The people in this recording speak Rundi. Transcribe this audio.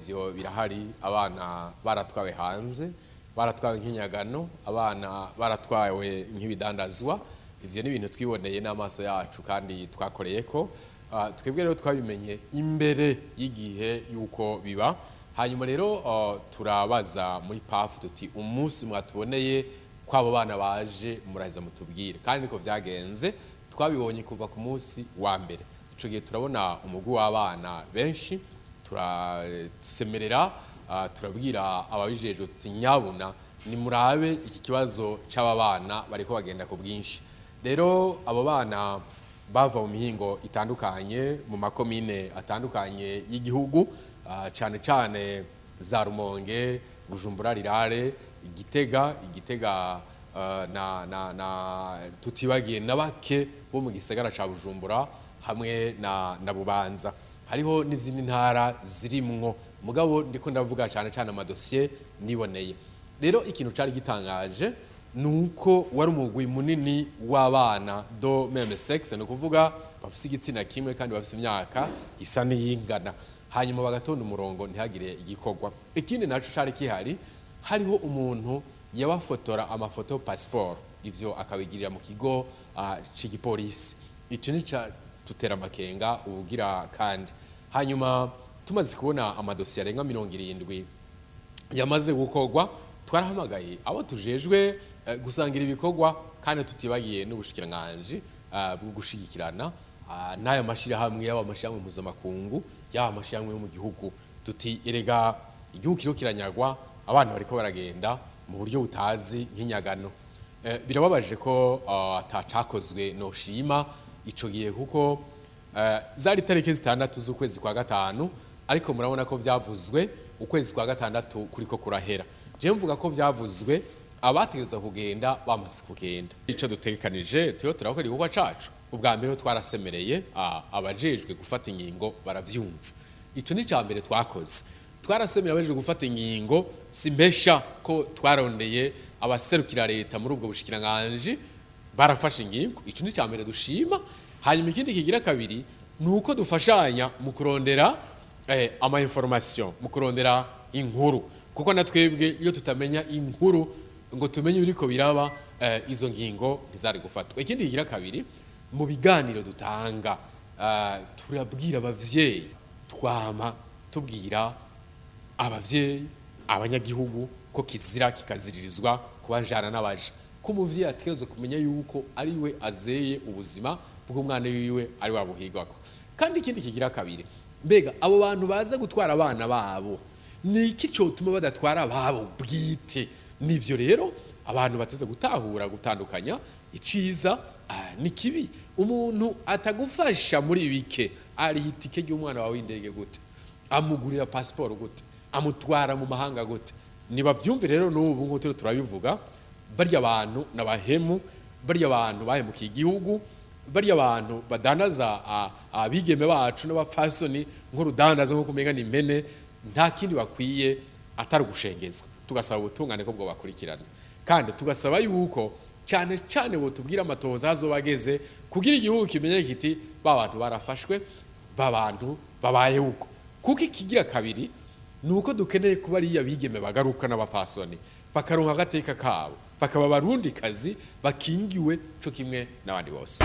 Ivyo birahari. Abana baratwawe hanze, baratwawe nk'inyagano, abana baratwawe nk'ibidandazwa. Ivyo ni ibintu twiboneye n'amaso yacu kandi twakoreye ko. Twebwe rero twabimenye imbere y'igihe yuko biba. Hanyuma rero turabaza muri PAF tuti: "Umunsi mwatuboneye ko abo bana baje, muraheza mutubwire." Kandi niko vyagenze, twabibonye kuva ku munsi wa mbere. Ico gihe turabona umugwi w'abana benshi, turasemerera, turabwira ababijejwe tuti: "Nyabuna nimurabe iki kibazo c'aba bana bariko bagenda ku bwinshi." Rero abo bana bava mu mihingo itandukanye, mu makomine atandukanye y'igihugu, cane cane za Rumonge, Bujumbura Rirare, Igitega, na tutibagiye na bake bo mu gisagara ca Bujumbura hamwe na Bubanza. Hariho n'izindi ntara zirimwo, mugabo ndiko ndavuga cane cane amadosiye niboneye. Rero ikintu cari gitangaje nuko wari umugwi munini w'abana de même sexe, ni ukuvuga bafise igitsina kimwe kandi bafise imyaka isa n'iyingana, hanyuma bagatonda umurongo, ntihagire igikorwa. Ikindi naco cari kihari, hariho umuntu yabafotora amafoto passeport, ivyo akabigirira mu kigo c'igipolisi. Ico ni tutera amakenga ubugira kandi. Hanyuma tumaze kubona amadosiye arenga 70 yamaze gukorwa, twarahamagaye abo tujejwe gusangira ibikorwa, kandi tutibagiye n'ubushikiranganji bwo gushigikirana, n'aya mashirahamwe, yaba amashirahamwe mpuzamakungu, yaba amashirahamwe yo mu gihugu, tuti: "Erega igihugu kiriko kiranyagwa, abana bariko baragenda mu buryo butazi nk'inyagano." Birababaje ko atacakozwe. Noshima ico gihe kuko zari tariki 6 z'ukwezi kwa gatanu, ariko murabona ko vyavuzwe ukwezi kwa gatandatu kuriko kurahera. Je mvuga ko vyavuzwe abategerezwa kugenda bamaze kugenda. Ico dutegekanije, tuyo turakora igikorwa cacu. Ubwa mbere twarasemereye, abajejwe gufata ingingo baravyumva. Ico ni mbere twakoze, twarasemereye abajejwe gufata ingingo. Simbesha ko twarondeye abaserukira leta muri ubwo bushikiranganji, barafashe ingingo. Ico ni mbere dushima. Hanyuma ikindi kigira kabiri ni uko dufashanya mu kurondera ama information, mu kurondera inkuru, kuko na twebwe iyo tutamenya inkuru ngo tumenye ibiriko biraba, izo ngingo ntizari gufatwa. Ikindi kigira kabiri, mu biganiro dutanga, turabwira abavyeyi, twama tubwira abavyeyi, abanyagihugu ko kizira kikaziririzwa kubajana n'abaja, ko umuvyeyi ategerezwa kumenya yuko ari we azeye ubuzima bw'umwana wiwe, ari we abuhigwako. Kandi ikindi kigira kabiri, mbega abo bantu baza gutwara abana babo, ni iki cotuma badatwara ababo bwite? Nivyo rero abantu bateze gutahura, gutandukanya iciza n'ikibi. Umuntu atagufasha muri bike ariha itike ry'umwana wawe w'indege gute? Amugurira pasiporo gute? Amutwara mu mahanga gute? Nibavyumve rero n'ubu nk'uko turiho turabivuga, barya abantu n'abahemu, barya abantu bahemukiye igihugu, barya abantu badandaza abigeme bacu n'abapfasoni nk'urudandaza, nko kumenga ni impene, nta kindi bakwiye atari ugushengezwa. Tugasaba ubutungane ko bwo bakurikirana, kandi tugasaba yuko cyane cyane botubwira amatohoza azoba ageze, kugira igihugu kimenye kiti: "Ba bantu barafashwe, ba bantu babaye uko." Kuko ikigira kabiri ni uko dukeneye kuba ariya bigeme bagaruka n'abapfasoni bakaronka agateka kabo, bakaba abarundi kazi bakingiwe co kimwe n'abandi bose.